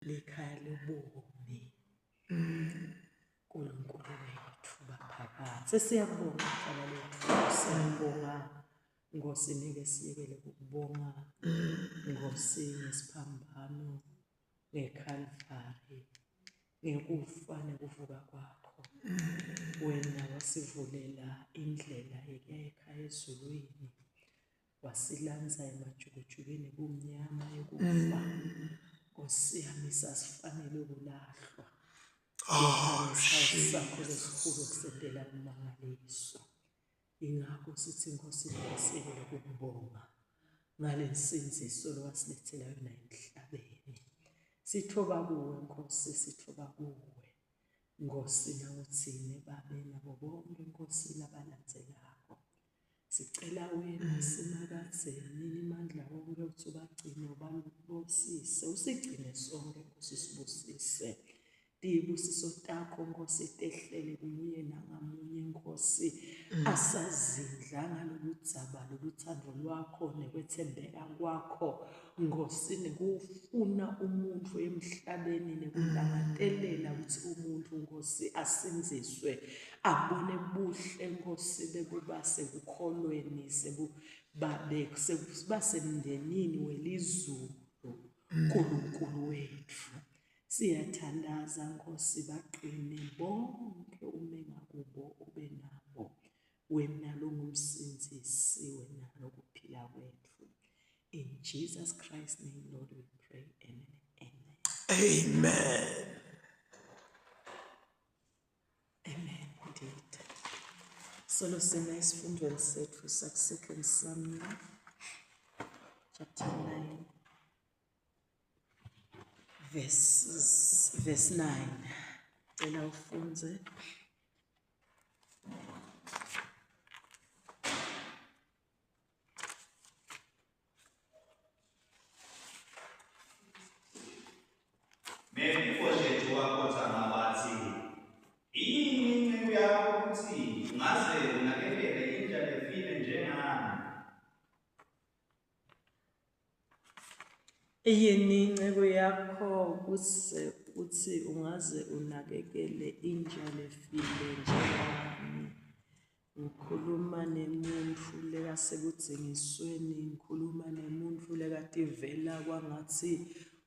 Likhaya lobomi. Nkulunkulu wethu baphakathe. Siyabonga mfana lethu. Siyabonga Nkosi ngeke siyekele ukubonga. Nkosi ngesiphambano ngeKhalvari ngekufa nekuvuka kwakho. Wena wasivulela indlela yekuya ekhaya ezulwini. Wasilandza emajukujukwini ebumnyama ekufa. Nkosi yami sasifanele kulahlwa. Oh, Sakho lesikhulu kusentela umangaliso. Ingakho sithi Nkosi siyekele ukubonga ngale nsindziso lowasilethela yona emhlabeni. Sithoba kuwe Nkosi, sithoba kuwe. Nkosi nawuthine babe nabo bonke Nkosi labalandzelako. Sicela wena Simakadze nini mandla wonke ukuthi ubagcine ubabusise usigcine sonke Nkosi sibusise. Tibusiso takho Nkosi tehlele kumunye nangamunye Nkosi asazindla ngalolu dzaba loluthando lwakho nekwethembeka kwakho Nkosi nekufuna umuntu emhlabeni nekulangatelela ukuthi umuntu Nkosi asindziswe abone buhle Nkosi bekuba sekukholweni sekubabe sekuba semndenini welizulu Nkulunkulu wethu. Siyathandaza Nkosi baqine bonke ume ngakubo ube nabo wena longumsindzisi wena lokuphila kwethu. In Jesus Christ's name Lord we pray. Amen. Amen. Amen. Amen indeed. Solo sina esifundweni sethu saku-2 Samuel chapter 9 verses verse 9. Cela ufunze. Mefiboshethi wakhothama wathi, Iyini inceku yakho ukuthi ungaze unakekele inja lefile njengami? Yini inceku yakho kuse ukuthi ungaze unakekele inja lefile njengami? Ngikhuluma nemuntfu lekasekudzingisweni, ngikhuluma nemuntfu lekativela kwangatsi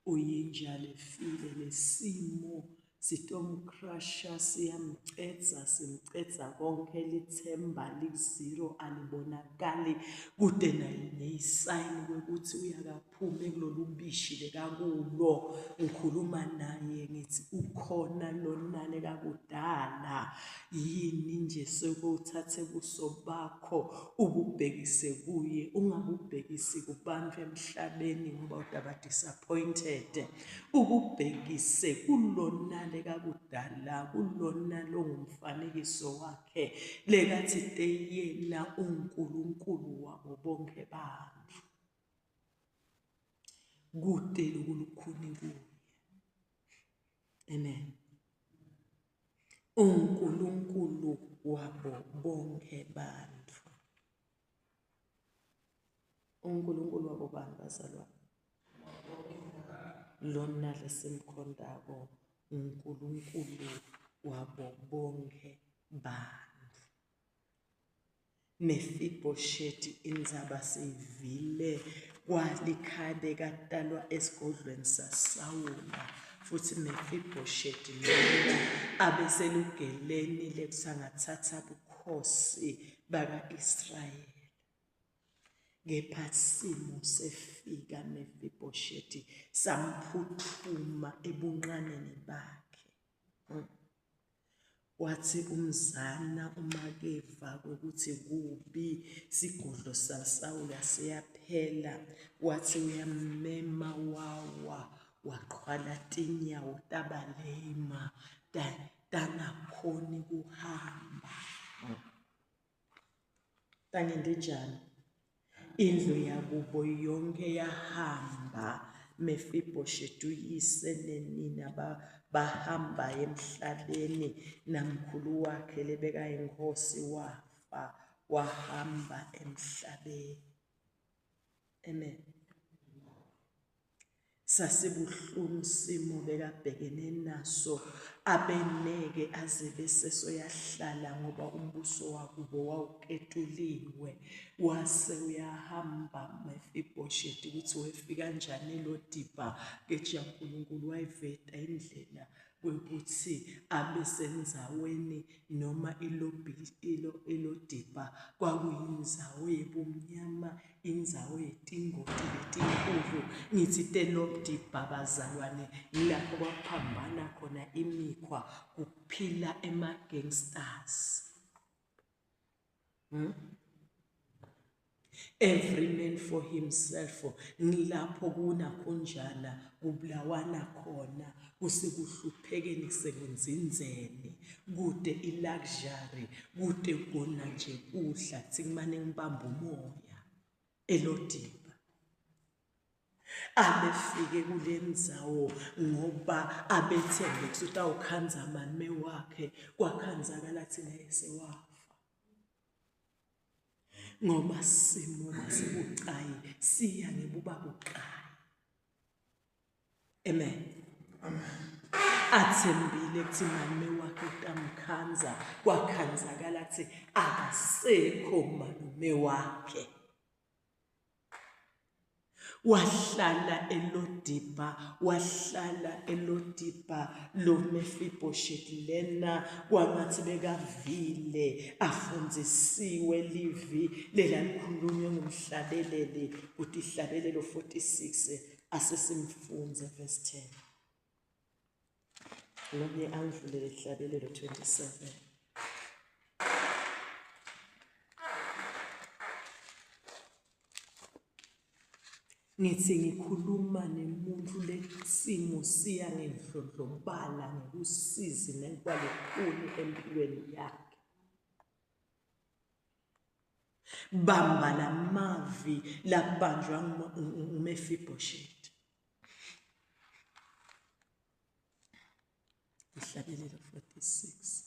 uyinja lefile. Lesimo sitomcrusha siyamcedza, simcedza konke litsemba liku-zero alibonakali kude nayinye isayini kwekutsi uyakaphume kulolu bishi lekakulo. Ngikhuluma naye ngithi ukhona lona lekakudala yini nje sewuthathe buso bakho ububhekise kuye ungabubhekisi kubantu emhlabeni ngoba utaba disappointed ububhekise kulona lekakudala kulona longumfanekiso wakhe lekathi teyena uNkulunkulu wabo bonke bantu kude lokulukhuni kuye. Amen. UNkulunkulu wabo bonke bantu. UNkulunkulu wabo bantu bazalwane. Lona lesimkhondako uNkulunkulu wabo bonke bantu. Mefibhosheti indzaba siyivile kwalikhaya bekatalwa esigodlweni saSawula futsi Mefibhosheti lona abeselugeleni lekutsi angatsatsa bukhosi baka-Israyeli. Kepha simo sefika Mefibhosheti samphutfuma ebunqaneni bakhe. Watsi umzana uma keva kwekutsi kubi sigodlo saSawula siyaphela, watsi uyammema wawa waqhwala tinyawo tabalema tangakhoni kuhamba. Tangente njani? Indlu yakubo yonke yahamba. Mefiboshethi uyise nenina bahamba emhlabeni namkhulu wakhe lebekayinkosi wafa wahamba emhlabeni. Amen. Sasibuhlungu simo bekabhekene naso abeneke aze bese soyahlala ngoba umbuso wakubo wawuketuliwe wase uyahamba Mefibhosheti ukuthi wefika njani eLodibha kethi yaNkulunkulu wayiveta indlela kwekuthi abe sendzaweni noma iLodibha kwakuyindzawo yebumnyama indzawo yetingoti letinkulu ngithi telodibha bazalwane ngilapho kwaphambana khona imikhwa kuphila ema-gangsters hmm? Every man for himself ngilapho kunakhonjana kubulawana khona kusekuhluphekeni kusekunzinzeni kude iluxury kude kona nje kudla kuthi kumane ngibamba umoya elodimba abefike kule ndzawo ngoba abethembe ukuthi utawukhandza malume wakhe kwakhandzakala thina esewafa ngoba simo masibucayi siya ngebuba bucayi amen athembile ukuthi malume wakhe utamkhanza kwakhanzakala athi akasekho malume wakhe Wahlala eLodibha, wahlala eLodibha lo Mefibhosheti lena kwangathi bekavile afundzisiwe livi lelalikhulunywe ngumhlabeleli kutihlabelelo 46 asesimfundze verse 10. Lomnye angivulele ihlabelelo 27. Ngithi ngikhuluma nemuntu lesimo siya ngendlondlobala ngekusizi nenkwalikhuni empilweni yakhe. Bamba lamavi labanjwa nguMefibhosheti. Ihlabelelo 46.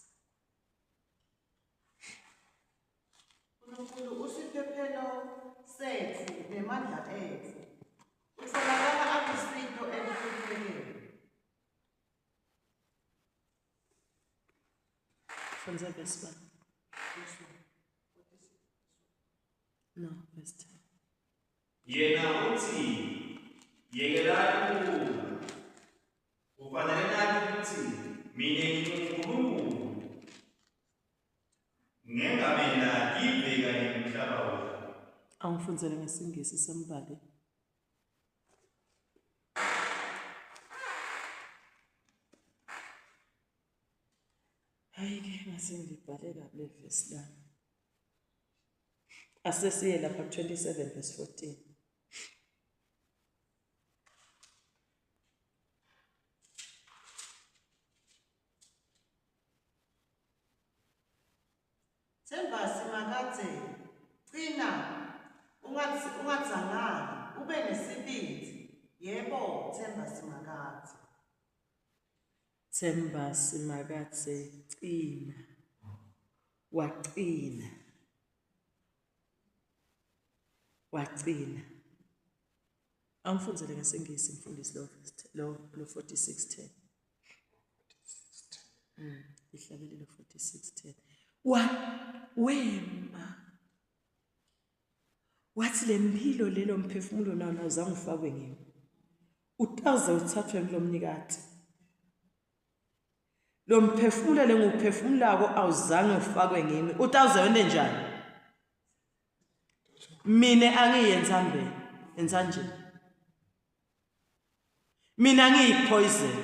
Nkulunkulu usiphephelo setfu nemandla etfu. Utfolakala alusito ekuhluphekeni. Fundza verse 1. No, verse 10. Yena utsi, Yekelani ukuwa. Kufanele nati kutsi mine nginguNkulunkulu. Ngengamela tive kanye nemhlaba wonke. Angifundzele ngesiNgisi sembhali. Hayi-ke ngase ngibhale kabi le vesi lami. Asesiye lapha ku-27 verse 14. Themba Simakadze, cina, ungadzangali, ube nesibindzi. Yebo, themba Simakadze. Themba Simakadze, cina. Wacina. Wacina. Angifundzele ngesiNgisi mfundisi lo lo lo 4610. Ihlabelelo 46:10. Wa wema. Wathi le mpilo lelo mphefumulo nawo awuzange ufakwe ngimi. Utaze uthathwe ngilomnikati. Lo mphefumulo lengiwuphefumulako awuzange ufakwe ngimi. Utawuze wente njani? Mina angiyi entsambeni, entsanjeni. Mina ngiyi-poison.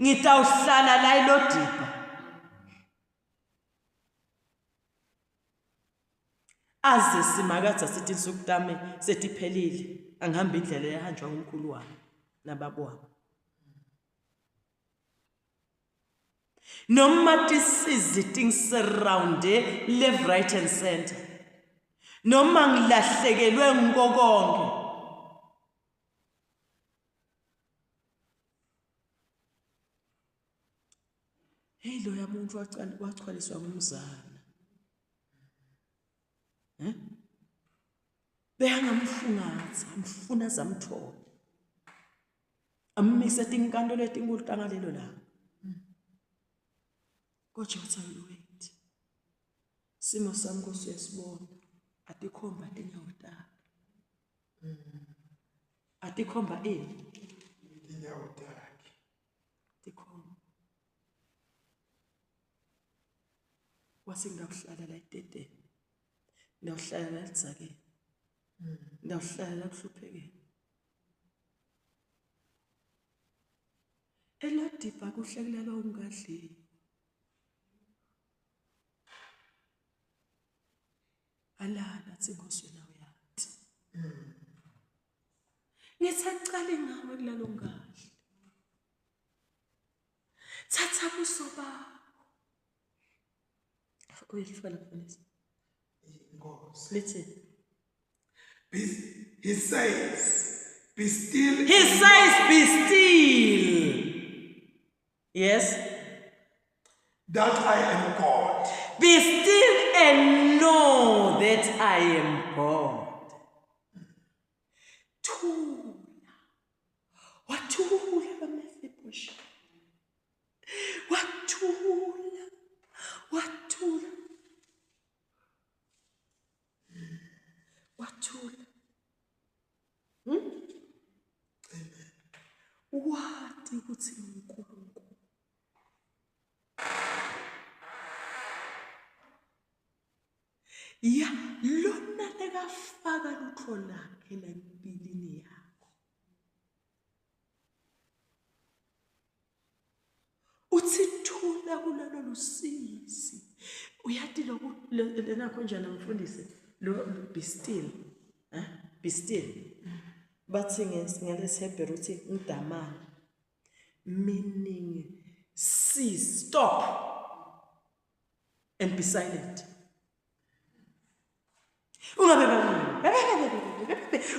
Ngitawuhlala la elodibha. Aze simakadza sithi insuku tami setiphelile, angihambe indlela eyahanjwa ngumkhulu wami nababa wami. Noma tisizi tingisurrounde left right and center. Noma ngilahlekelwe ngiko konke. Hey loya muntu wachwaliswa ngumzala. Eh? Bekangamfungatha, amfuna zamthola. Ammise tinkantolo etinkulu tangalelo langa. Kodwa wathi I will wait. Simo sami Nkosi uyasibona. Atikhomba tinyawo takhe. Atikhomba ini? Tinyawo takhe. Tikhomba. Wase ngawuhlala la eteteni. Ngawuhlala la elidzakeni. Ngawuhlala la kuhluphekeni. Eladibha kuhle kulala ungadliwa. Alala athi Nkosi wena uyati. Ngithi akucale ngawe kulala ungadli. Thatha buso bakho. Uyifana mfundisi. Inkosi. Lithi He says, be still. He says be still. Yes. That I am God. Be still and know that I am God. Thula. Wathula kaMefiboshe. Wathula. Wathula. Wathula. Hmm? Wati ukuthi uNkulunkulu. Ya lona lekafaka lutho lakhe lembilini yakho. Uthi thula kulolo lusizi. Uyati lokhu lenakho njani mfundisi lo be still. Eh? Be still. Bathi ngelesiHebheru uthi ngidamane. Meaning cease, stop and be silent. Ungabe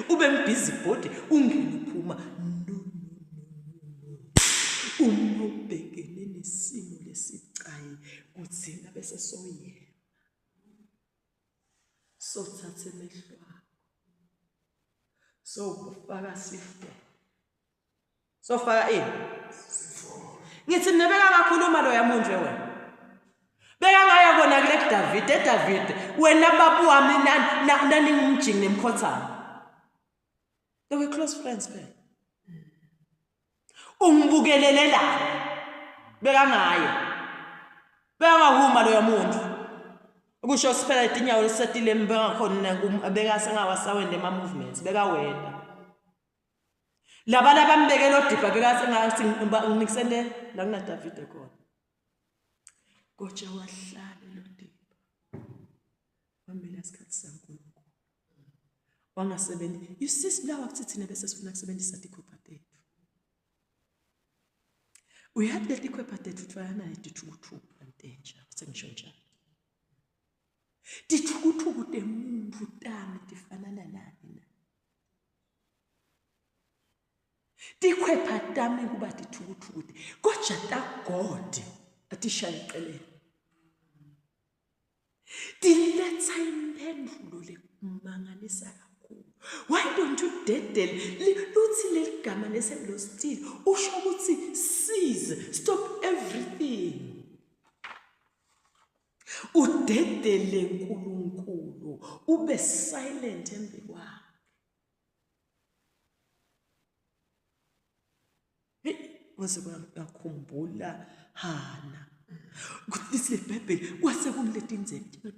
ube mbhizi body ungene uphuma no no no no. Uma ubhekene nesimo lesicayi kudzinga bese soyema. Sothatha emehlo akho. Sofaka sifo. Sofaka ini? Ngithi mina bekangakhuluma loya muntu wena. Bekangaya kona kule kuDavide, eDavide wena baba wami naningumjingi nemkhothana. They were close friends phela. Ungibukelele la. Bekangaye. Bekangahuma loya muntu. Kusho siphela itinyawo lisetile bengakhona bekasengawasawendi ema movements bekawenda. Laba labambekela odibha bekasengathi nginikisele la kunaDavide khona. Kodwa wahlala lodibha. Wamela isikhathi saNkulunkulu. Wangasebenzi. You see sibulawa kuthi thina bese sifuna kusebenzisa tikhwepha tethu. Uyathi leti khwepha tethu tfana netithukuthuku antenja sengisho njalo. Tithukuthuku temuntu tami tifanana nani na? Tikhwepha tami kuba tithukuthuku kodwa ta God atishaye eceleni. Tiletha imphendvulo lekumangalisa kakhulu. Why don't you dedele luthi leli gama leselostile usho ukuthi cease stop everything. Udedele uNkulunkulu ube silent embi kwakhe. Hey, kwase kwakhumbula Hana. Kuthi leBhayibheli kwase kumletha indzebe.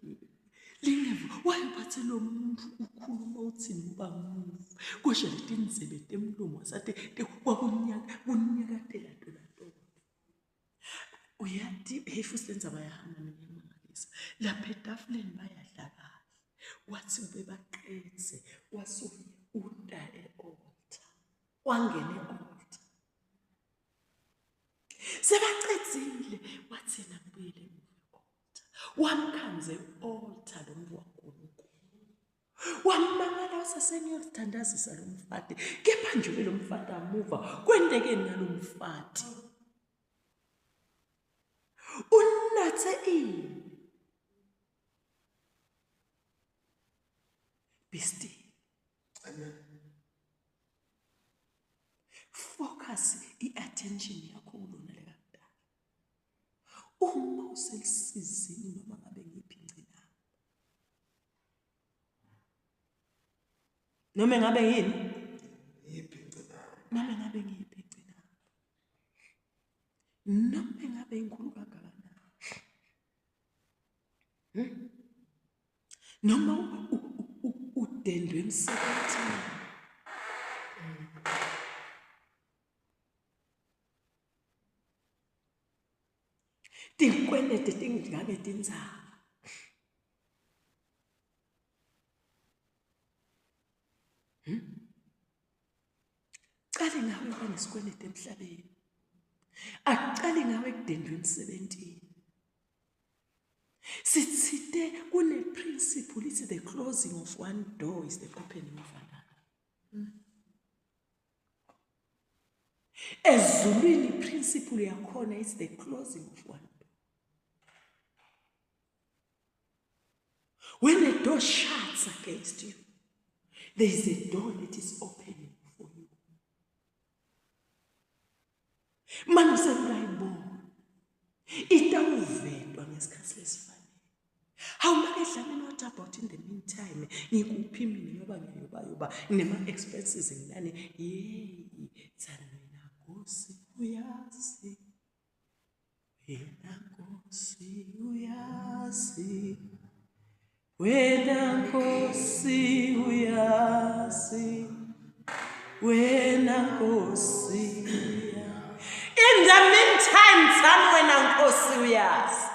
Lingeva wayephathe lo muntu ukhuluma uthini uba muvu. Kusho leti ndzebe temlomo sathi kwakunyaka kunyakatela tona tona. Uyati hey futhi le ndzaba yaHana mina iyamangalisa. Lapha etafuleni bayadla kahle. Wathi ubebaqedze wasuke uta e-altar. Wangena e-altar. Sebacedzile wathi yena ngibuyele emuva e-altar. Wamkhanze e-altar lo muntu waNkulunkulu. Wamangala wasasengiyothandazisa lo mfati. Kepha nje lo mfati amuva kwentekeni ngalo mfati? Unathe ini? Be still. Focus i-attention yakho kulona lekakudala. Uma uselisizini noma ngabe ngiphi ingcinamba. Noma ngabe yini? Yiphi ingcinamba? Noma ngabe ngiyiphi ingcinamba. Noma ngabe inkulu kangakanani. Hmm? Noma udendwe emsebenzini. Tikwelede tingabe tindzaba. Hmm? Cale ngawe uba nesikwelede emhlabeni. Akucali ngawe kudendwe emsebenzini. Sithite kune principle ithi the closing of one door is the opening of another. Ezulwini principle yakhona is the closing of one door. When a door shuts against you, there is a door that is opening for you. Manje sekungayibona itawuvetwa ngesikhathi lesifanele. Hawu make Dlamini what about in the meantime ngikuphi mina ngoba ngiyobayoba nginema-expenses nginani yeyi thani wena nkosi uyazi wena nkosi uyazi wena nkosi uyazi wena nkosi in the meantime thani wena nkosi uyazi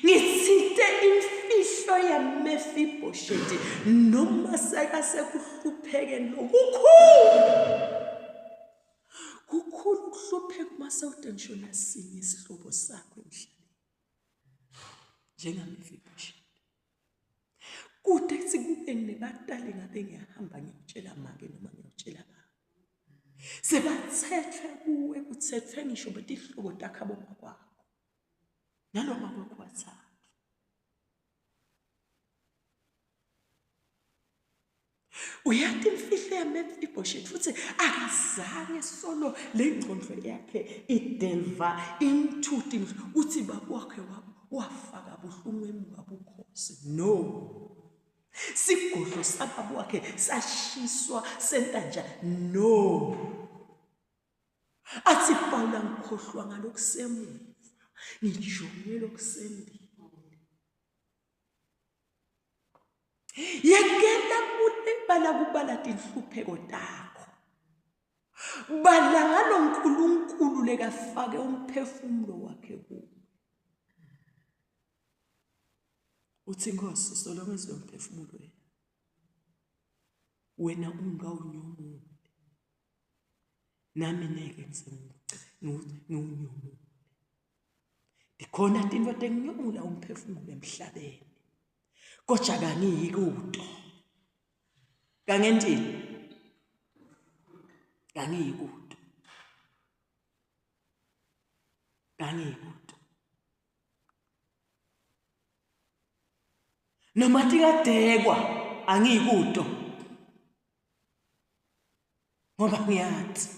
Ngithinte imfihlo yaMefibhosheti noma sekasekuhluphekeni lokukhulu. Kukhulu ukuhlupheka uma sewude ngisho nasinye isihlobo sakho emhlabeni. NjengaMefibhosheti. Kude kuthi kube nebatali ngabe ngiyahamba ngiyotshela make noma ngiyotshela baba. Sebathethwe kuwe kuthethwe ngisho betihlobo takhe abomakwakho. Naloma kwakho wathathwa. Uyati imfihlo yaMefiboshethi futhi akazange solo le ngqondo yakhe idelva into things uthi baba wakhe wafa kabuhlungu emuka bukhosi no sigodlo sababa wakhe sashiswa senta njani no Athi Pawula ngikhohlwa ngalokusemuva ngijonge lokusembili. Yekela kulibala kubala tinhlupheko takho. Bala ngalo Nkulunkulu lekafake umphefumulo wakhe kuwe. Uthi Nkosi solonke izomphefumulo wena. Wena ungawunyomuli. Nami ngeke ngize ngiwunyomule. Ndikhona tinto tenginyomula umphefumulo emhlabeni. Kodwa kangiyi kuto. Kangentini? Kangiyi kuto. Kangiyi kuto. Noma tikadekwa angiyi kuto. Ngoba ngiyathi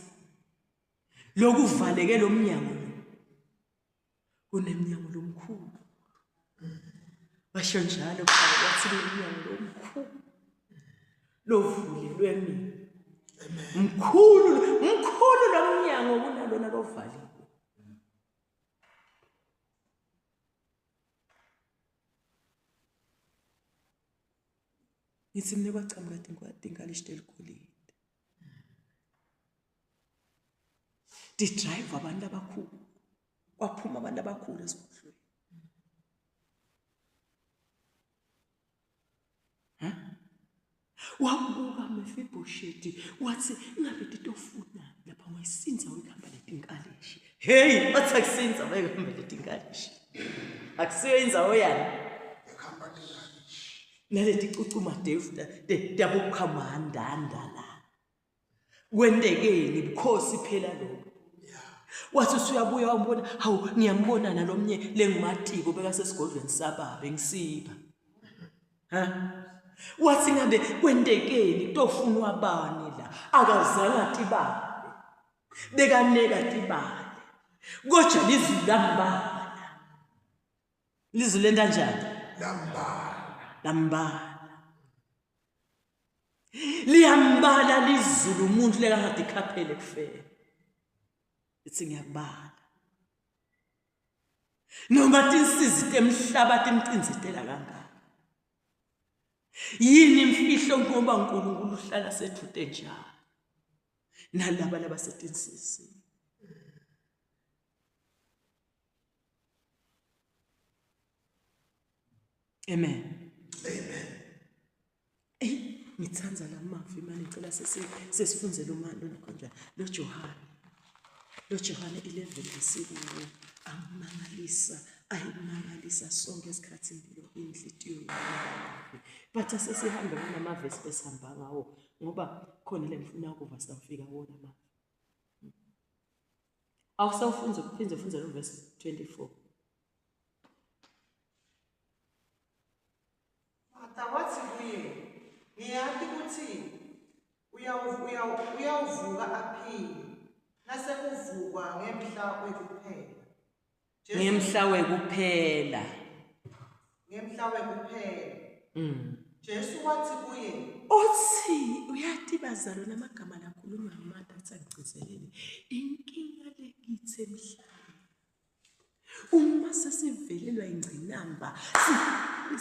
lokuvaleke lo mnyango lo kunemnyango lomkhulu. Basho njalo wathi kunemnyango lomkhulu lovulelwe mina. Mkhulu, mkhulu lo mnyango kunalona lovaliwe. Ngithi mina kwachamuka tinkalishi teligolide. Didrayiva abantu abakhulu. Kwaphuma abantu abakhulu esigodlweni. Ha? Wabuka Mefibhosheti wathi ngabe titofuna lapha wayisinza wekuhamba letinkalishi. Hey, wathi akusinza wekuhamba letinkalishi. Akusiyo indzawo yani. Naleti cucuma defu tabokhamandanda la. Kwentekeni bukhosi phela lokho. Wathi usuyabuya wambona, hawu ngiyambona nalomnye lengimatiko bekasesigodlweni sababe ngisipha. Ha? Wathi ngabe kwentekeni kutofunwa bani la? Akazange atibale. Bekaneka tibale. Kodwa lizwi lambala. Lizwi lenta njani? Lambala. Lambala. Liyambala lizulu umuntu lekangade ikhaphele kufela. Ithi ngiyakubala. Noma tinsizi temhlaba timcinzetela kangaka. Yini imfihlo ngoba uNkulunkulu uhlala sedvute njalo nalaba labasetinsizini. Amen. Amen. Ey ngithanda lamavi manje ngicela sesifunze lo mali lona kanjani lo Johane. Lo Johane 11 lesikuwo angimangalisa ayimangalisa sonke isikhathi impilo inhlitiyo yami. But asesihambe ngamavesi esihamba ngawo ngoba khona lengifuna ukuva sawufika wona manje. Awusawufunze uphinde ufunze lo verse 24. Martha wathi kuye, Ngiyati ukuthi uyawuvuka aphile nasekuvukwa ngemhla wekuphela. Ngemhla wekuphela. Ngemhla wekuphela. Jesu wathi kuye, Uthi uyathi bazalwane namagama lakhulunywa nguMartha athi angigcizelele inkinga lekithi emhlabeni. Uma sesivelelwa ingqinamba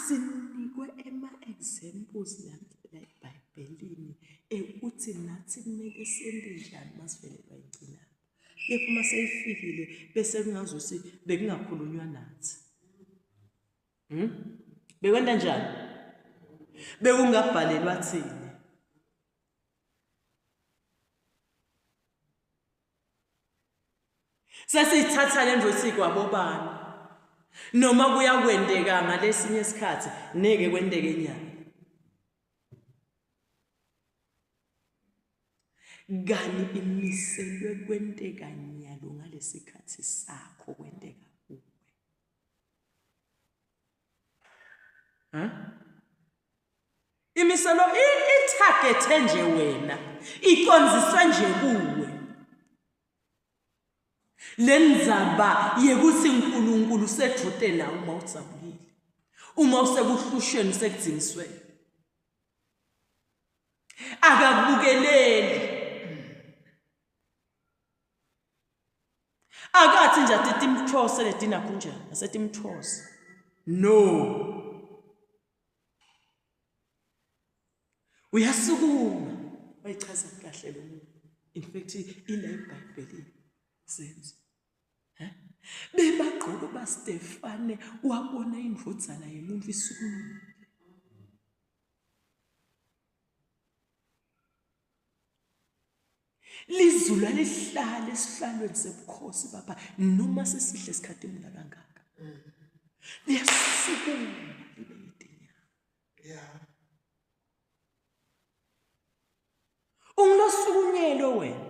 sinikwe ema-examples la eBhayibhelini ekuthi nathi kumele sente njani uma sivelelwa ingqinamba. Kepha uma seyifikile bese kungazuthi bekungakhulunywa nathi. Bekwenta njani? Bekungabhalelwa thina. Sesiyithatha le nto sikwabobani. Noma kuyakwendeka ngalesinye isikhathi neke kwenteke enyanga. Kani imiselwe kwenteka nyalo ngalesikhathi sakho kwenteka kuwe. Ha? Imiselo ithagethe nje wena, iconziswe nje kuwe. Lenzaba yekuthi uNkulunkulu usedvute nawe uma udzabukile. Uma usekuhlushweni usekudzingisweni. Akakubukeleli. Akathi nje ati timthose letinakho njani, asetimthose. No. Uyasukuma. Wayichaza kahle lo muntu. In fact ila eBhayibhelini senzo. Bebagqoka baStefane wabona indvodzana yemuntu isukumile. Lizulu alihlale esihlalweni sebukhosi baba noma sesihle sikhatimula kangaka. Liyasukuma libe yitinyama. Yeah. Ungilosukunyelwe wena.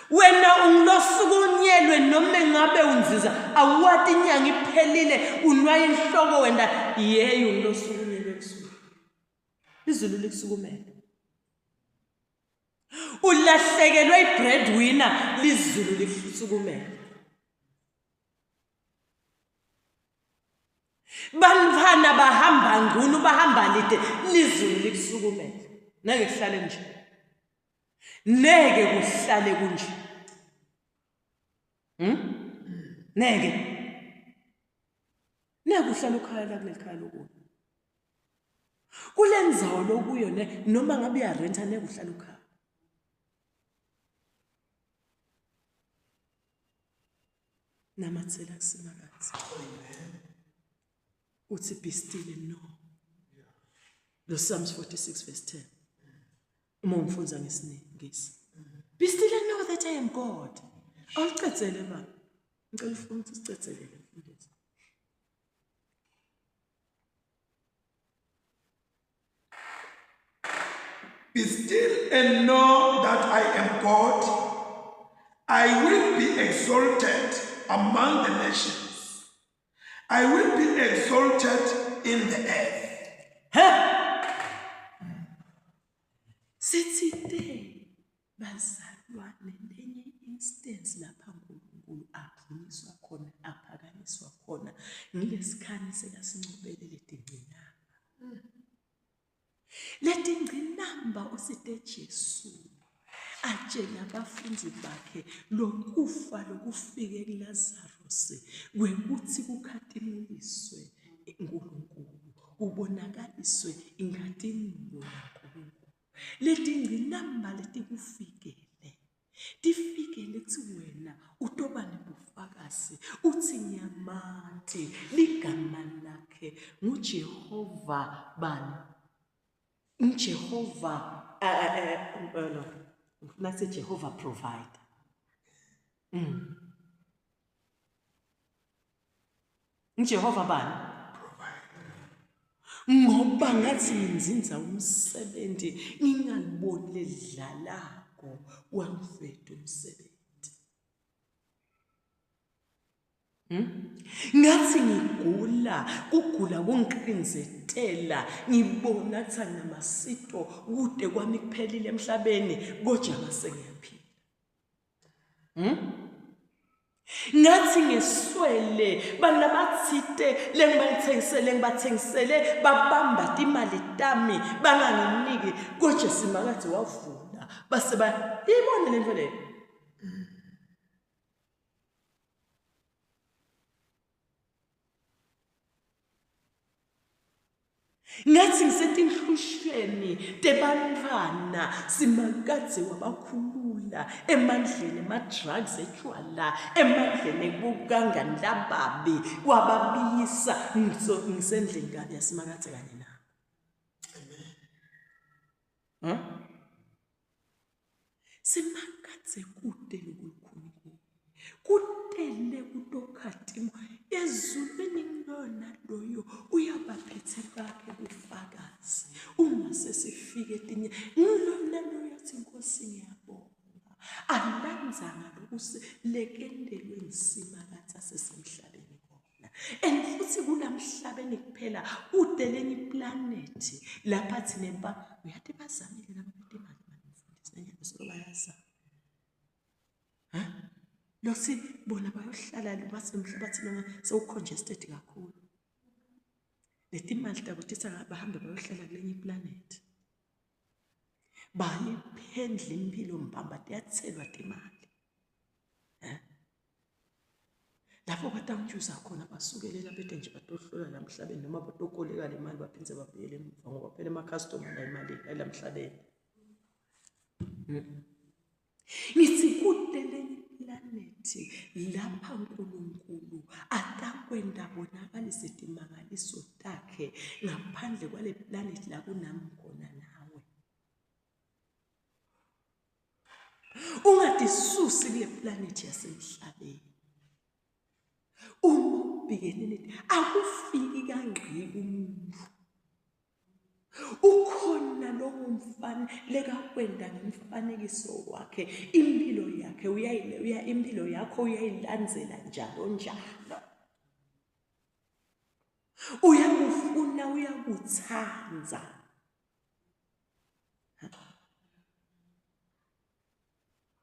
Wena ungilosukunyelwe noma engabe unziza awuwati inyanga iphelile unwaya inhloko wena yeyi ungilosukunyelwe kusuku. Izulu likusukumele. Ulahlekelwe ibreadwinner lizulu likusukumele. Bantwana bahamba ngcunu bahamba lide lizulu likusukumele. Neke kuhlale nje. Neke kuhlale kunje. Neke. Neke uhlale ukhaya la kuleli khaya lokuyo. Kule ndzawo lokuyo ne noma ngabe uyarenta neke uhlale ukhaya. Namathela kuSimakadze. Uthi be still and know. Lo Psalms 46 verse 10. Uma umfunza ngesingisi. Be still and know that I am God. Awucedzele baba. Ngicela ufuna ukuthi sicedzelele mfundisi. Be still and know that I am God. I will be exalted among the nations. I will be exalted in the earth. He? Sithite bazalwane lenye instance lapha uNkulunkulu adunyiswa khona aphakanyiswa khona ngilesikhani sekasincobele letingcinamba. Letingcinamba usite Jesu atshela abafundi bakhe lokufa lokufike kuLazarus kwekuthi kukhatimuliswe uNkulunkulu kubonakaliswe inkhatimulo yaNkulunkulu. Letingcinamba letikufikele tifikele kuthi wena utoba nebufakazi uthi ngiyamati ligama lakhe nguJehova bani nguJehova no ngifuna kuthi Jehova provider. NguJehova bani? Ngoba ngathi nginzinza umsebenzi ngingaliboni ledlalako wangifeda umsebenzi. Ngathi ngigula kugula kungiqinzetela ngibona kuthi anginamasito kude kwami kuphelile emhlabeni kodwa ngase ngiyaphila. Ngathi ngeswele bantu labathite lengibathengisele ngibathengisele babamba timali tami banganginiki kodwa Simakadze wavula base ba ibone lento leyo. Ngathi ngisetinhlushweni tebantfwana Simakadze wabakhulula emandleni ema-drugs etshwala emandleni ekukangani lababi wababiyisa ngisendlini yaSimakadze kanye nabo. Huh? Simakadze kude lokulukhuni kuwe. Kutele kutokhatimo ezulwini lona loyo uyabaphethe bakhe bufakazi. Uma sesifike etinye ngilona loyo athi Nkosi ngiyabonga. Alandzanga lokulekendelwe ngiSimakadze asesemhlabeni khona. And futhi kulamhlabeni kuphela kude lenye iplanethi lapha thina ba uyathi bazamile laba betimali mfundisi nanyalo solo bayazama. Ha? Lothi bona bayohlala bathi lo mhlabathi lona sewu-congested kakhulu. Letimali tabo titsa bahambe bayohlala kulenye iplanethi. Bayiphendla impilo mbamba tiyatselwa timali. Eh? Lapho batawunyuza khona basukelela bete nje batohlola la mhlabeni noma batokoleka le mali baphindze babuyele emuva ngoba phela emakhastoma la imali la mhlabeni. Ngithi kude lenye iplanethi lapha uNkulunkulu atakwenda bonakalise timangaliso takhe ngaphandle kwale planethi la kunami khona nawe. Ungadisusi kule planethi yasemhlabeni. Uma ubhekene neti akufiki kangqi kumuntu. Ukhona lowo mfana lekakwenda ngemfanekiso wakhe impilo yakhe uya impilo yakho uyayilandzela njalo njalo. Uyakufuna uyakuthandza.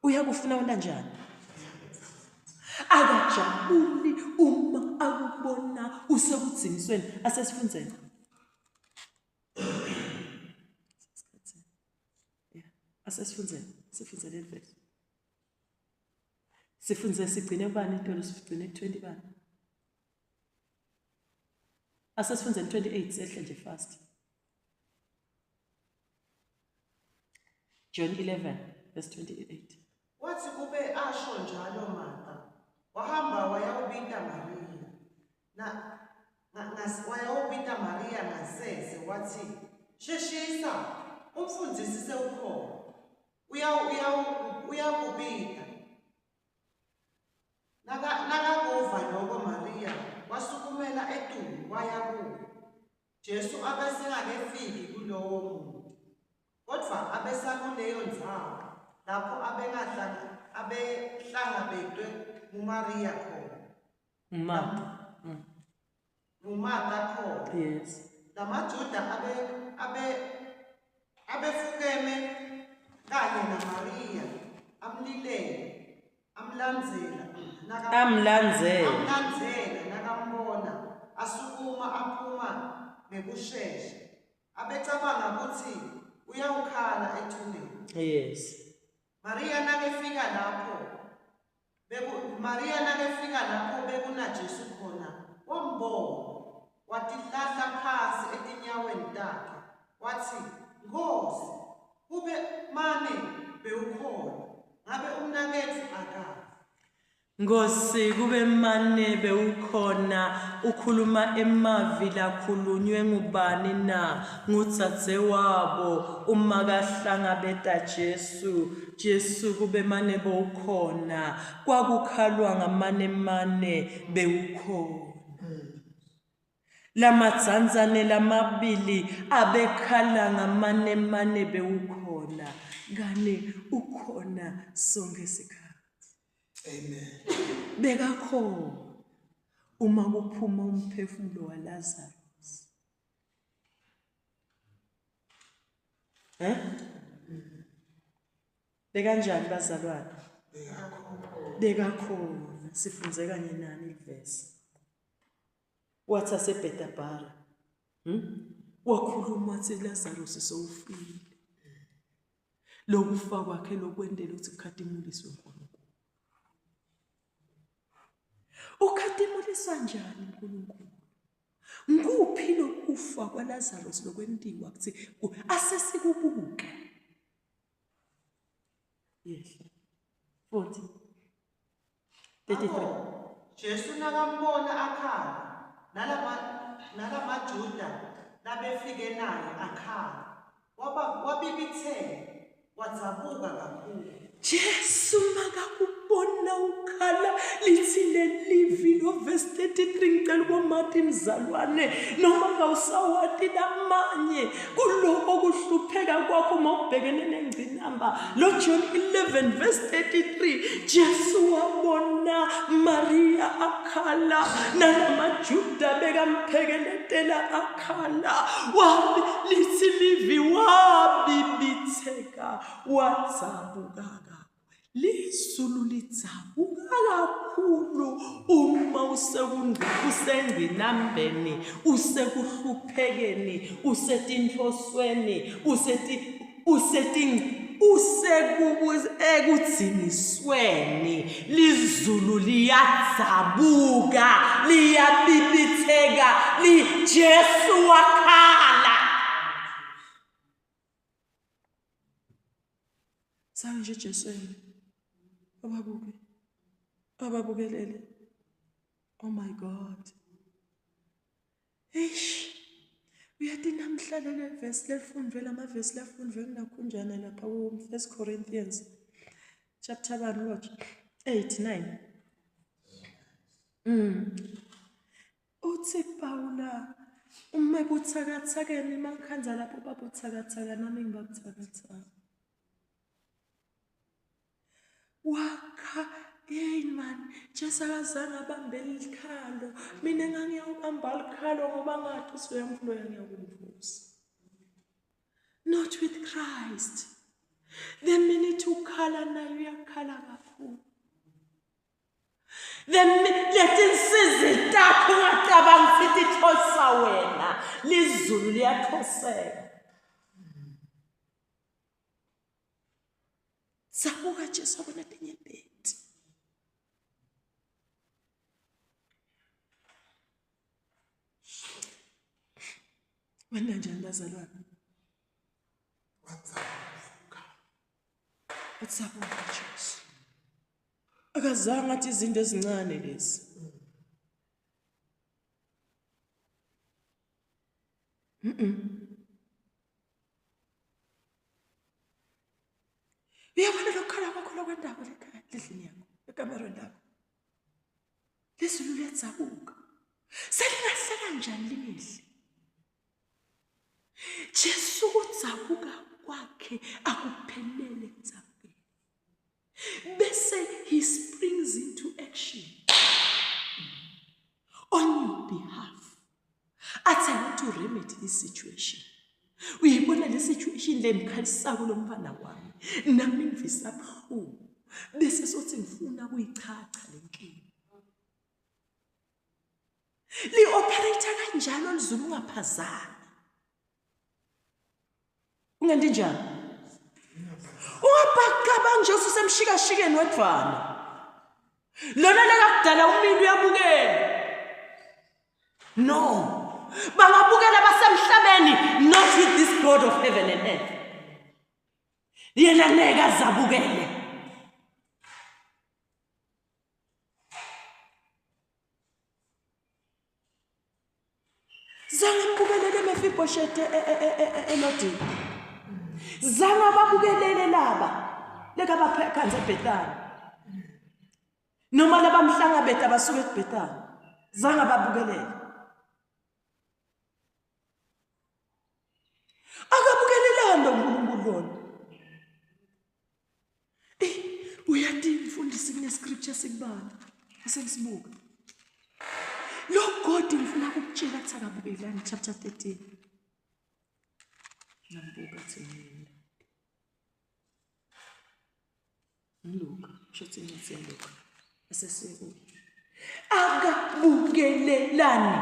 Uyakufuna wena njani? Akajabuli uma akubona usekudzingisweni asesifundzeni. Yeah, asesifundzeni, sifunze leli verse. Sifunze sigcine kubani itolo sigcine ku-20 bani? Asesifundzeni 28 sehle nje fast. John 11 verse 28. Wathi kube asho njalo Martha, wahamba wayawubita Mariya. Na wayawubita Mariya ngasese wathi, Sheshisa, umfundisi sewukhona. Uyakubita. Nakakuva loko Mariya wasukumela etulu waya kuye. Jesu abesengakefiki kulowo muti, kodvwa abesakuleyo ndzawo lapho abehlangabetwe nguMariya khona. NguMartha. NguMartha khona. Yes. LamaJuda abe abe abefukeme Nakamlandzela naka Amlandzela. Amlandzela nakambona asukuma aphuma ngekushesha. Abecabanga kutsi uyawukhala ethuneni. Yes. Maria nakefika lapho beku Maria nakefika lapho bekunaJesu khona wambona watilahla phansi etinyaweni takhe watsi Nkhosi kube mane bewukhona ngabe umnaketfu akafi. Nkosi kube mane bewukhona ukhuluma emavi lakhulunywe ngubani na ngudzadze wabo uma kahlangabeta Jesu Jesu kube mane bewukhona kwakukhalwa ngamane mane bewukhona Lamadzandzane lamabili abekhala ngamane mane bewukhona kani ukhona sonke sikhathi. Amen. Bekakhona uma kuphuma umphefumulo waLazarus. Eh? Bekanjani bazalwane? Bekakhona. Sifunze kanye nani ivesi. Wathi aseBhetabhara, Wakhuluma wathi Lazarus sewufile. Lokufa kwakhe lokwentela ukuthi kukhatimuliswe uNkulunkulu. Ukhatimuliswa njani uNkulunkulu? Nguphi lokufa kwaLazarus lokwentiwa kuthi asesikubuke. Yehla. 40. 33. Ngakho, Jesu nakambona akhala nalama nalamaJuda labefike naye akhala waba wabibitseka wadzabuka kakhulu. Jesu makakubona ukhala lithi lelivi lo verse 33 ngicela ukomati mzalwane noma ngawusawati lamanye kuloko kuhlupheka kwakho uma ubhekene nengcinamba lo John 11 verse 33 Jesu wabona Maria akhala nalamaJuda bekamphekeletela akhala wabi lithi livi wabibitheka wadzabuka Lizulu lidzabuka kakhulu uma usengqinambeni, usekuhluphekeni, usetinhlosweni, useti useti usekudzinisweni lizulu liyadzabuka liyabibitheka li Jesu wakhala Sange nje Jesu yena. Ababuke. Ababukelele. Oh my God. Eish. Uyathi namhla leli verse lelifundwe lamavesi lafundwe kunakhunjana lapha ku 1 Corinthians chapter 1 what 8 9. Uthi Pawula uma ebuthakathakeni makhanza lapho babuthakathaka nami ngibabuthakathaka. Wakha yeyi mani Jesu akazange abambe likhalo mina ngangiyawubamba likhalo ngoba ngathi ukuthi uyamfuloya ngiyakumvusa. Not with Christ. The minute ukhala naye uyakhala kakhulu. Letinsizi takho ungacabanga ukuthi tithosa wena lizulu liyathoseka. Sabuka Jesu abona tinyembeti. Wena njani bazalwane? Wadzabuka. Wadzabuka Jesu. Akazange athi izinto ezincane lezi. Uyabona lokukhala kwakho lokwendako lekhaya endlini yakho ekamerweni lakho. Lizulu liyadzabuka. Selingahlala njani lingehli? Jesu kudzabuka kwakhe akuphelele ekudzabukeni. Bese he springs into action on your behalf. Athi I want to remedy this situation. Uyayibona le situation le mkhalisako lo mfana wami. Nami ngivisa buhlungu. Bese sothi ngifuna kuyichacha lenkinga. Li-operate kanjalo lizulu ungaphazami. Ungenti njani? Ungabhaqaba nje ususemshikashikeni wedvwana. Lona lekakudala umile uyabukela. No. Bangabukela basemhlabeni not with this God of heaven and earth. Yena ngeke azabukele. Zange mbukelele Mefibhoshete e, e, e, elodini. Zange ababukelele laba lekabaphansi eBhethani. Noma labamhlangabeta basuka eBhethani. Zange ababukelele. Akabukelelani lo Nkulunkulu lona. Eh, uyati mfundisi kune scripture sikubala. Asengisibuka. Lo God ngifuna ukukutshela ukuthi akabukelani chapter 13. Nambuka thina. Luka, shuthi incwadi yaLuka. Asesiye kuyo. Akabukelelani.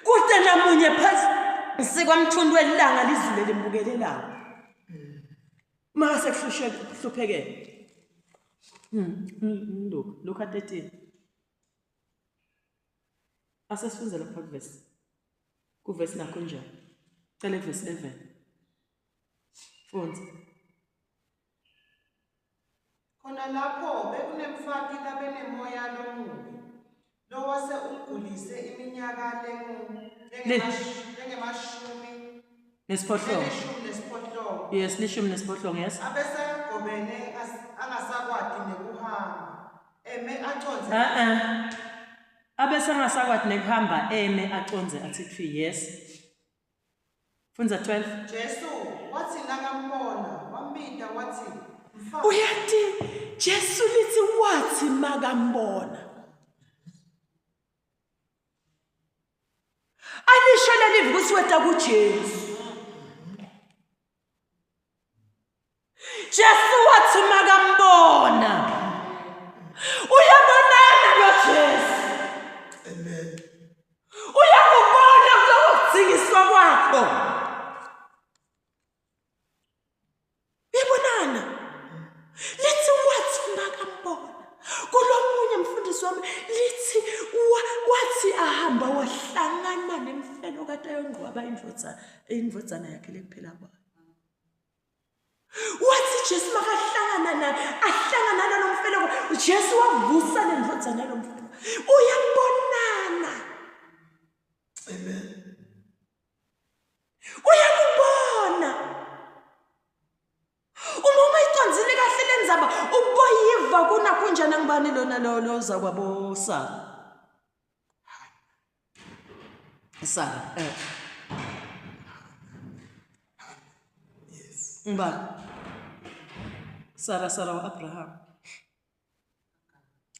Kude namunye phansi sikwamthundu welanga lizulu limbukelelanga. Mase kuhluphekele. Luka, Luka 13. Asesifunze lapha kuvesi. Kuvesi nakho njani? Cela kuvesi 11. Fundza. Khona lapho bekunemfati labenemoya lomubi, lowase umgulise iminyaka lengemashumi nesiphohlongo. Lelishumi nesiphohlongo. Yes, lishumi nesiphohlongo, yes. Abesekagobene angasakwati nekuhamba, eme acondze. Eh eh. Abesengasakwati nekuhamba eme acondze athi tfi, yes. Fundza 12. Jesu watsi nakambona wambita watsi, Mfana. Uyati Jesu lithi wathi makambona. Alisho lelivi ukuthi weta kuJesu. Jesu wathi makambona. Uyabonana lo Jesu. Amen. Uyakubona kuloko kudzingiswa kwakho. Uyabonana. Lithi wathi makambona. Kulomunye mfundisi wami lithi wathi ahamba wahlangana nemfelo kade ayongcwaba indvodzana indvodzana yakhe lekuphela kwayo. Wathi Jesu makahlangana naye ahlangana nalo mfeloko Jesu wavusa le ndvodzana yalo mfelo uyabonana Amen. Uyakubona uma umayicondzile kahle le ndzaba uboyiva kunakunjani angibani lona lo loza kwabo Sara Sara eh Yes. Ngibani? Sara Sara wa Abraham.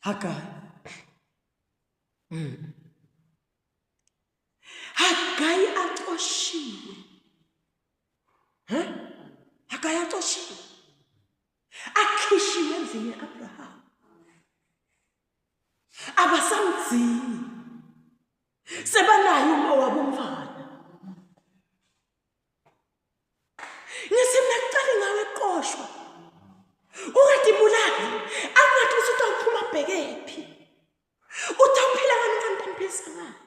Hagar. Hagai acoshiwe. Huh? Hagai acoshiwe. Akhishiwe endlini yaAbraham. Abasamdzingi. Sebanaye uma wabo umfana. Ngithi mina kuqale ngawe qoshwa. Ungadibulali. Angathi ukuthi utawuphuma bhekephi. Utawuphila ngani umfana utamphilisa ngani?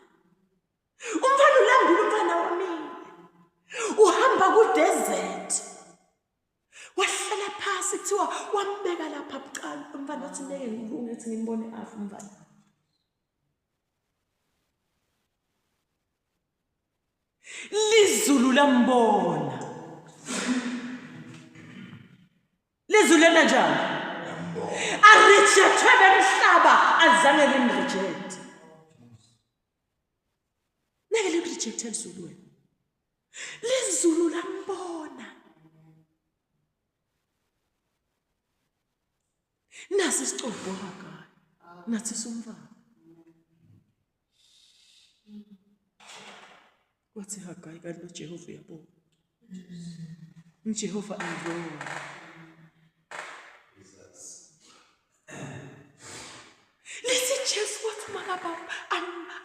Umfana ulambile umfana wamile. Uhamba ku desert. Wahlala phasi kuthiwa wambeka lapha bucala umfana wathi ngeke ngilunge ukuthi ngimbone afa umfana. Lizulu lambona. Lizulu lena njani? Arejectwe bemhlaba azange limreject. Ngeke limrejecte lizulu wena. Lizulu lambona. Nasi isicobho Hagayi. Nathi sumfana. Wathi Hagayi kanti lo Jehova uyabona. Jehova El-Roi. Lithi Jesu wathi makaba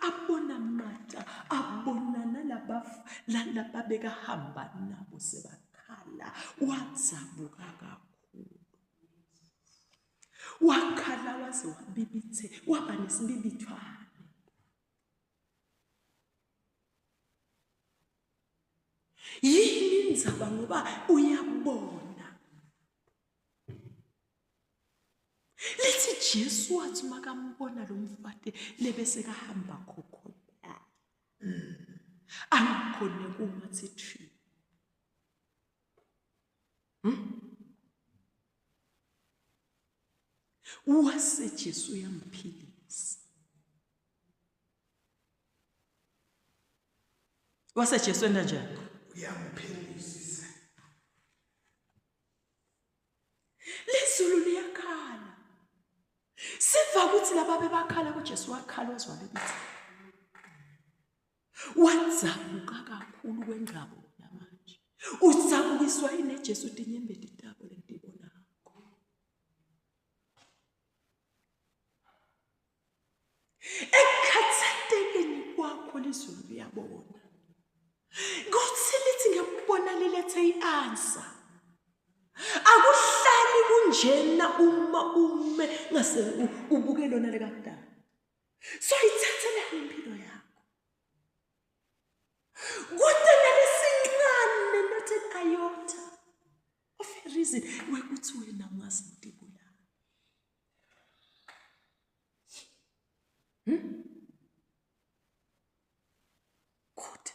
abona Marta, abona nalaba lababekahamba nabo sebakhala, wadzabuka kakhulu. Wakhala waze wabibithe, waba nesibibithwane. Yini indzaba ngoba uyabona. Lithi Jesu wathi makambona lo mfati lebese kahamba khokhola. Angikhone kuma thi thi. Wase Jesu uyamphilisa. Wase Jesu enda njani? Uyamphilisa. Lizulu liyakhala. Siva ukuthi laba bebakhala kuJesu wakhala wazwa bebithi. Wadzabuka kakhulu kwengcabo namanje. Udzabukiswa yini Jesu tinyembeti tabo lentibonako. Ekukhathatekeni kwakho lizulu liyabona. Kuthi lithi ngekubona lilethe i-answer. Akuhlali kunjena uma ume ngase ubuke lona likakudala. So ithathelani impilo yakho. Kude nalesincane not an iota of a reason wekuthi wena ungaze utibulale. Kude.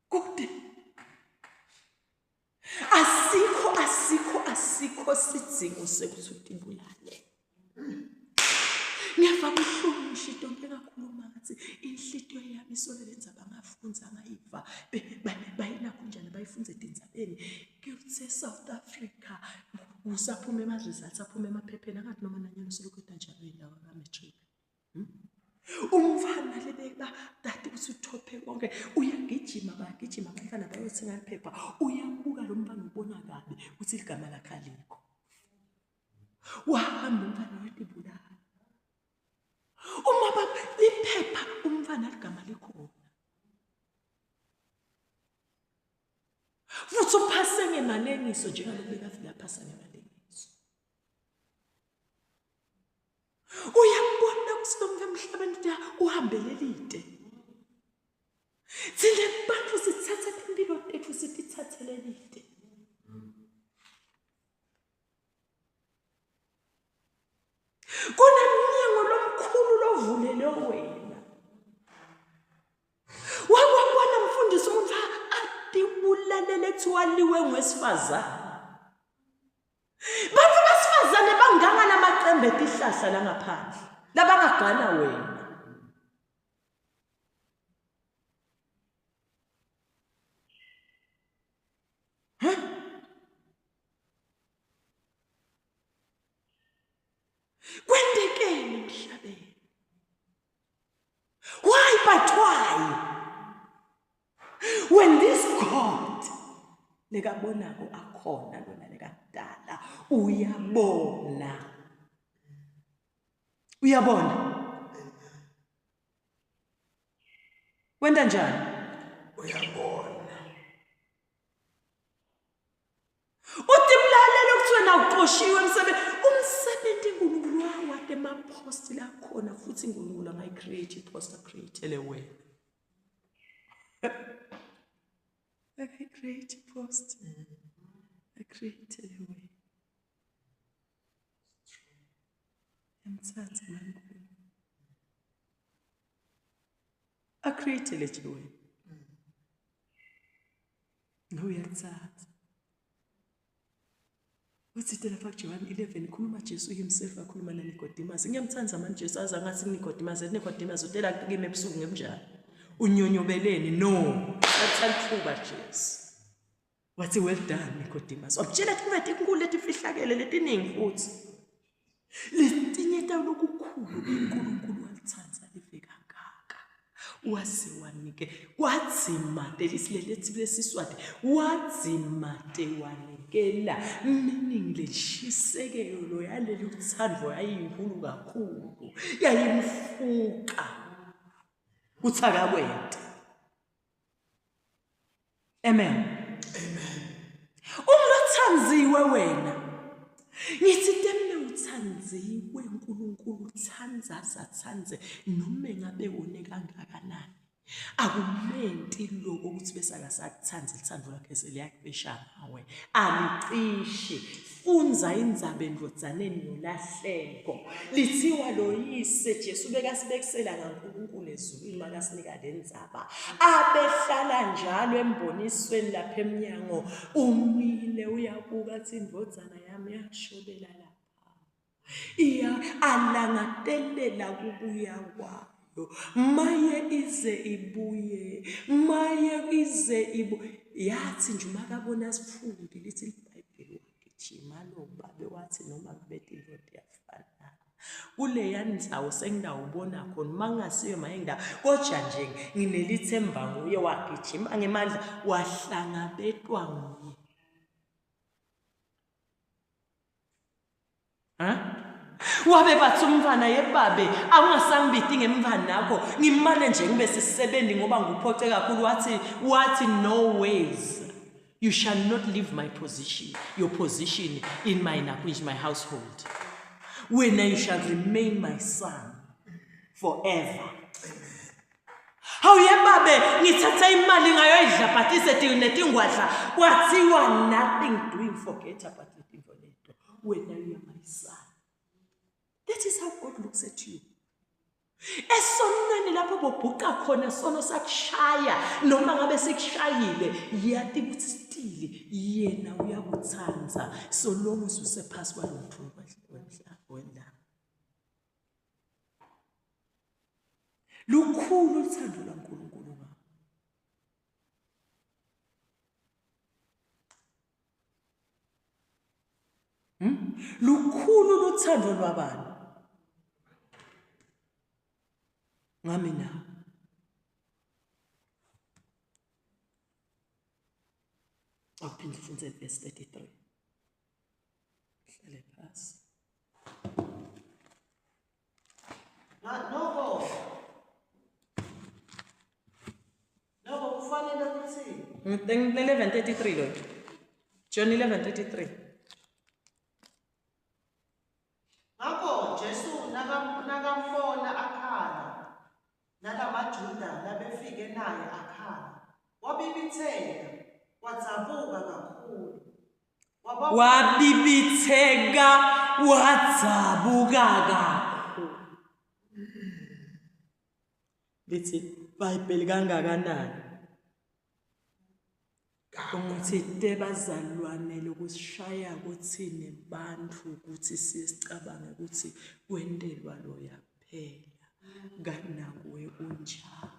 Kude. Asikho asikho asikho sidzingo sekuthi utibulale. Ngeva buhlungu ngisho into engakhuluma ngathi inhlitiyo yami isole lendzaba ngafunza ngayiva bayinakho njani bayifunze etindzabeni kuthe South Africa usaphuma ema-results aphuma emaphepheni angathi noma nanyana uselokhu edanjalo yindawo ka-matric. Umfana lebeka dade ukuthi uthophe konke uyagijima bayagijima abantwana bayothenga iphepha uyabuka lo mfana ubona kabi ukuthi igama lakhe alikho. Wahamba umfana wayotibulala. Uma baba liphepha umfana ligama likhona. Futhi uphase ngemalengiso njengalokhu bekavele aphasa ngemalengiso. Uyabona ukuthi lo muntu emhlabeni ukuthi uhambele lide. Thina bantu sithatha impilo tethu sitithathele lide. Kunemnyango lomkhulu lovulelwe wena. Wakwabona mfundisi umuntu atibulalele kuthiwa liwe ngowesifazane. Bantu besifazane banganga namacembe etihlahla langaphandle labangagana wena. Huh? Kwentekeni emhlabeni? Why but why? When this God lekabonako akhona lona lekakudala uyabona. Uyabona. Wenta njani? Uyabona. Uthi mlalelo kuthiwe na uxoshiwe emsebenzi. Umsebenzi uNkulunkulu wawade emapost lakhona futhi uNkulunkulu angayicreate ipost acreatele wena. Akayicreate ipost acreatele wena. Yamthatha manje. Acreatele nje wena. Uyakuthatha. Uthi lapha kuJohn 11 khuluma Jesu himself akhuluma naNicodemus. Ngiyamthanda manje Jesu aze angathi Nicodemus, Nicodemus utela kimi ebusuku ngemnjani. Unyonyobeleni? No. Thatha lithuba Jesu. Wathi well done Nicodemus. Wamtshela ukuthi inkulu letifihlakele letiningi futhi. Letinye talokukhulu uNkulunkulu walithanda live kangaka. Wase wanike kwadzimate lisileletsi lesiswati wadzimate wanikela meaning leshisekelo yaleli uthando yayinkulu kakhulu yayimfuka kuthi akakwente Amen. Amen. Umlothanziwe wena. Ngithi temme uthanziwe uNkulunkulu uthanda sathanze noma engabe wone kangakanani. Akumenti lokho ukuthi bese akasakuthandi lithando lakhe seliyakubesha ngawe. Alicishi. Fundza indzaba endvodzaneni yolahleko. Lithiwa loyise Jesu bekasibekisela ngaNkulunkulu ezulwini makasinika le ndzaba. Abehlala njalo embonisweni lapha emnyango umile uyabuka athi indvodzana yami yashobela lapha. Iya alangatelela kubuya kwayo. Maye ize ibuye, maye ize ibuye. Yathi nje uma kabona sifundi lithi iBhayibheli wagijima lo babe wathi noma kube tinto tiyafanana. Kuleya ndzawo sengidawubona khona uma ngingasiyo maye ngidawo kodwa nje nginelithemba nguye wagijima ngemandla wahlangabetwa nguye. Ha? Wabe bathi umntwana yebabe awungasangibiti ngemntwana akho ngimane nje ngibe sisebenzi ngoba nguphoce kakhulu wathi wathi no ways you shall not leave my position your position in my in my household wena you shall remain my son forever Hawu yebabe ngithathe imali ngayoyidlabhatise netingwadla kwathiwa nothing doing forget about letinto leto wena you are my son that is how God looks at you esonweni lapho bobhuqa khona sono sakushaya noma ngabe sikushayile yati ukuthi stili yena uyakuthanda so long as usephasi kwalo mthunzi wendlala Lukhulu uthando lwaNkulunkulu ngawe. Hmm? Lukhulu luthando lwabani? Ngami nawe. Awuphinde ufunde verse 33. Hlale phasi. Noko noko kufanele ukuthi 11:33 lo. John 11:33. Ngakho Jesu nakambona akhala nalamaJuda labefike naye akhala wabibitheka wadzabuka kakhulu Wabibitheka wadzabuka kakhulu. Lithi iBhayibheli kangakanani? Ngithinte bazalwane lokusishaya kuthini bantu ukuthi siye sicabange ukuthi kwentelwa loya kuphela kanti nakuwe kunjalo.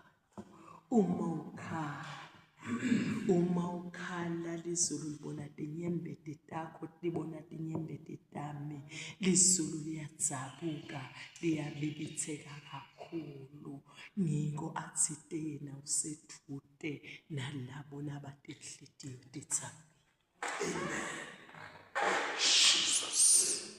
Uma ukhala, uma ukhala lizulu libona tinyembeti takho, libona tinyembeti tami. Lizulu liyadzabuka, liyabibitheka kakhulu. Ngiko atsite yena usedvute nalabo labatinhlitiyo titsambile. Amen. Jesus.